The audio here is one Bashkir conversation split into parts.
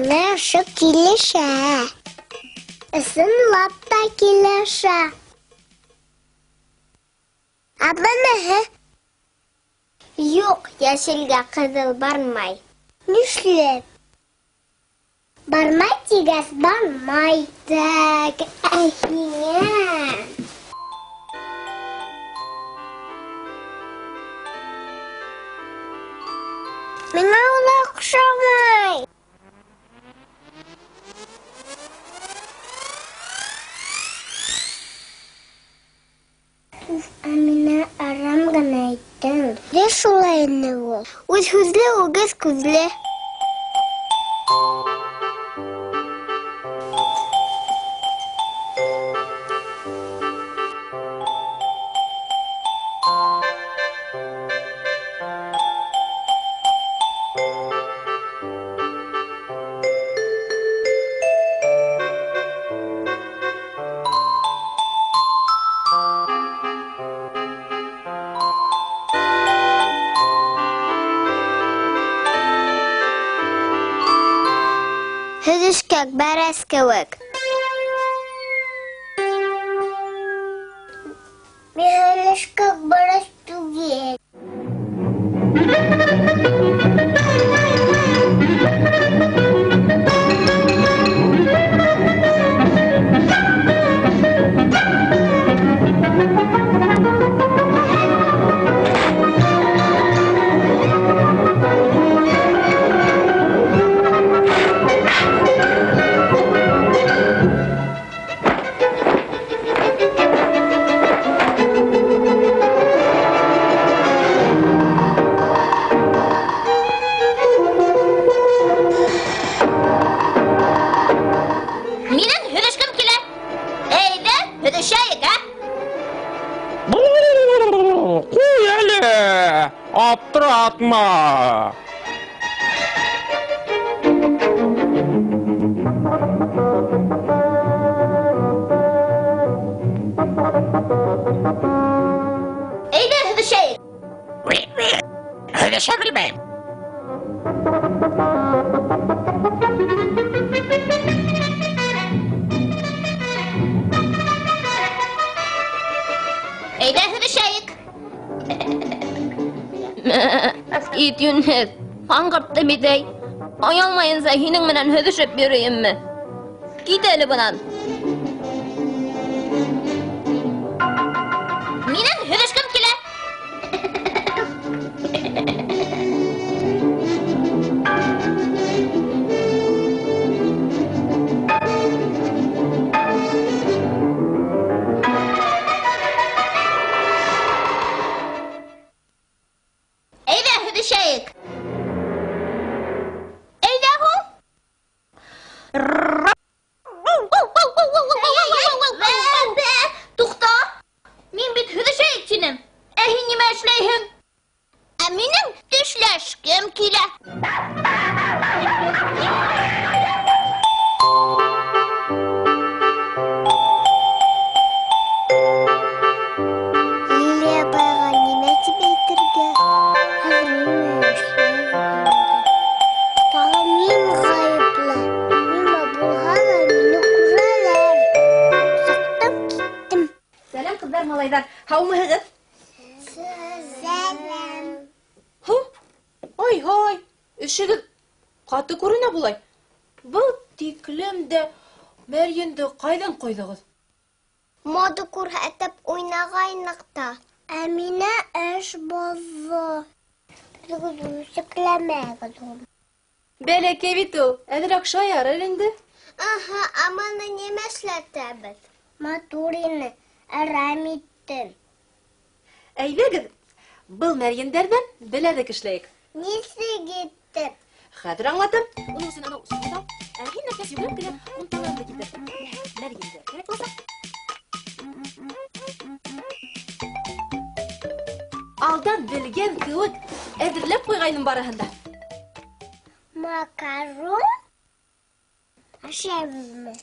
Миңә ошо килешә. Ысынлап та килешә. Ә быныһы? Юҡ, йәшелгә ҡыҙыл бармай. Нишләп? Бармай тигәс, бармай. Так, ә һиңә? Миңә ул оҡшамай. Уф, Әминә, арам ғына әйттең. Дә шулай ине ул. Үҙ һүҙле, үгеҙ күҙле. Һөҙөшкәк бәрәс кеүек. Мин һөҙөшкәк бәрәс түгел. Аптыратма! Әйҙә, һөҙөшәйек! Һөҙөшә белмәйем. Әйҙә, һөҙөшәйек! Ит йүнһеҙ, аңғыртты бит әй. Оялмайынса һинең менән һөҙөшөп йөрөйөммө? Кит әле бынан. Минең һөҙөшкөм килә. Әйҙә, һөҙөшәйек. Әйҙә һуң. Туҡта. Мин бит һөҙөшәйек тинем. Ә һин нимә эшләйһең? Ә минең тешләшкем килә. Лилия апайға нимә тип әйтергә? Хәҙер нимә эшләйһең инде? Тағы мин ғәйепле. Нимә булһа ла мине күрәләр. Сыҡтым киттем. Сәләм, ҡыҙҙар, малайҙар. Һаумыһығыҙ? Сәләм. Һу, ай-һай, эшегеҙ ҡаты күренә булай. Был тиклем дә мәрйенде ҡайҙан ҡойҙоғоҙ? Мода күрһәтеп уйнағайныҡ та. Әминә эш боҙҙо. Беҙ үсекләмәгеҙ уны. Бәләкәй бит ул, әҙерәк шаярыр инде. Аһа, ә быны нимә эшләтәбеҙ? Матур ине, әрәм иттем. Әйҙәгеҙ, был мәрйендәрҙән беләҙек эшләйек. Нисек итеп? Хәҙер аңлатам. Уның өсөн анау суҡтау, ә һин Нәркәс йүгереп кенә унталарҙы килтер. Мәрйендәр кәрәк буласаҡ. Алдан белгән кеүек әҙерләп ҡуйғайным барыһын да. Макарон? Ашайбыҙмы?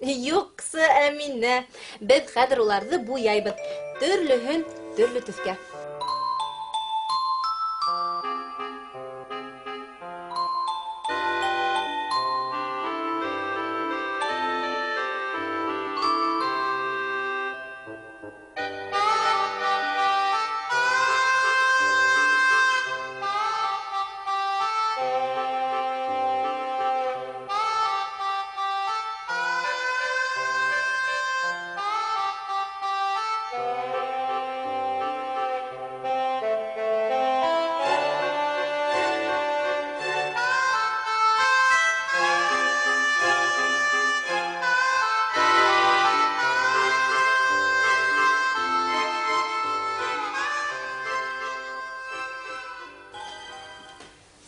Юҡсы, Әминә. Беҙ хәҙер уларҙы буяйбыҙ. Төрлөһөн төрлө төҫкә.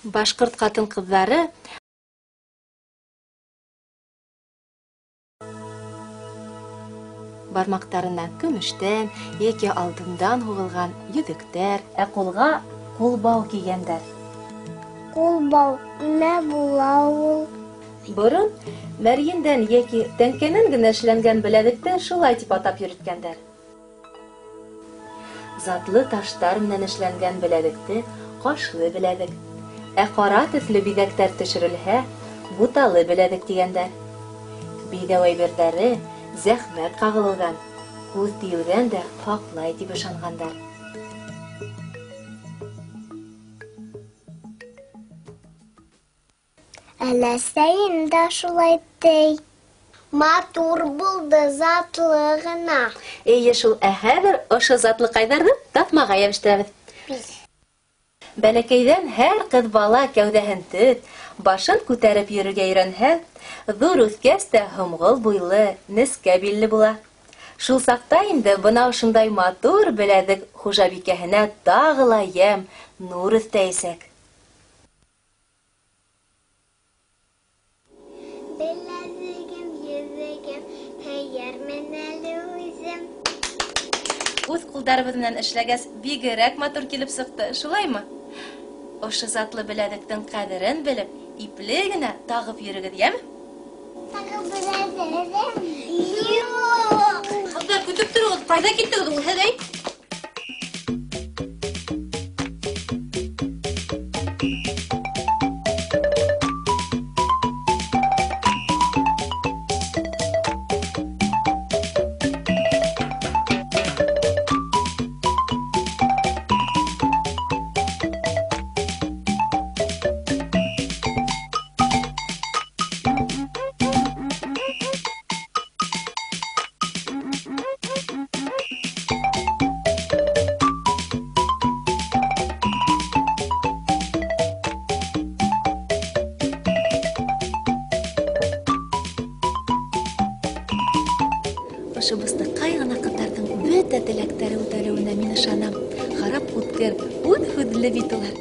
Башҡорт ҡатын-ҡыҙҙары бармаҡтарына көмөштән йәки алтындан һуғылған йөҙөктәр, ә ҡулға ҡулбау кейгәндәр. Ҡулбау нимә була ул? Борон мәрйендән йәки тәңкәнән генә эшләнгән беләҙекте шулай тип атап йөрөткәндәр. Затлы таштар менән эшләнгән беләҙекте ҡашлы беләҙек, ә ҡара төҫлө биҙәктәр төшөрөлһә, буталы беләҙек тигәндәр. Биҙәү әйберҙәре зәхмәт ҡағылыуҙан, күҙ тейеүҙән дә һаҡлай тип ышанғандар. Әләсәйем дә шулай ти. Матур булды, затлы ғына. Эйе шул, ә хәҙер ошо затлыҡайҙарҙы таҫмаға йәбештерәбеҙ. Бәләкәйҙән һәр ҡыҙ бала кәүҙәһен төҙ, башын күтәреп йөрөргә өйрәнһә, ҙур үҫкәс тә һомғол буйлы, нескә билле була. Шул саҡта инде бына ошондай матур беләҙек хужабикәһенә тағы ла йәм, нур өҫтәйәсәк. Беләҙегем, йөҙөгөм, һөйәрмен әле үҙем. Үҙ ҡулдарыбыҙ менән эшләгәс, бигерәк матур килеп сыҡты, шулаймы? Ошо затлы беләҙектең ҡәҙерен белеп, ипле генә тағып йөрөгөҙ, йәме? Тағып беләҙегем юҡ. Ҡыҙҙар, көтөп тороғоҙ, ҡайҙа киттегеҙ ул, һеҙ, әй? Ошо бысныҡай ғына ҡыҙҙарҙың бөтә теләктәре үтәлеүенә мин ышанам. Харап үткер, үҙ һүҙле бит улар.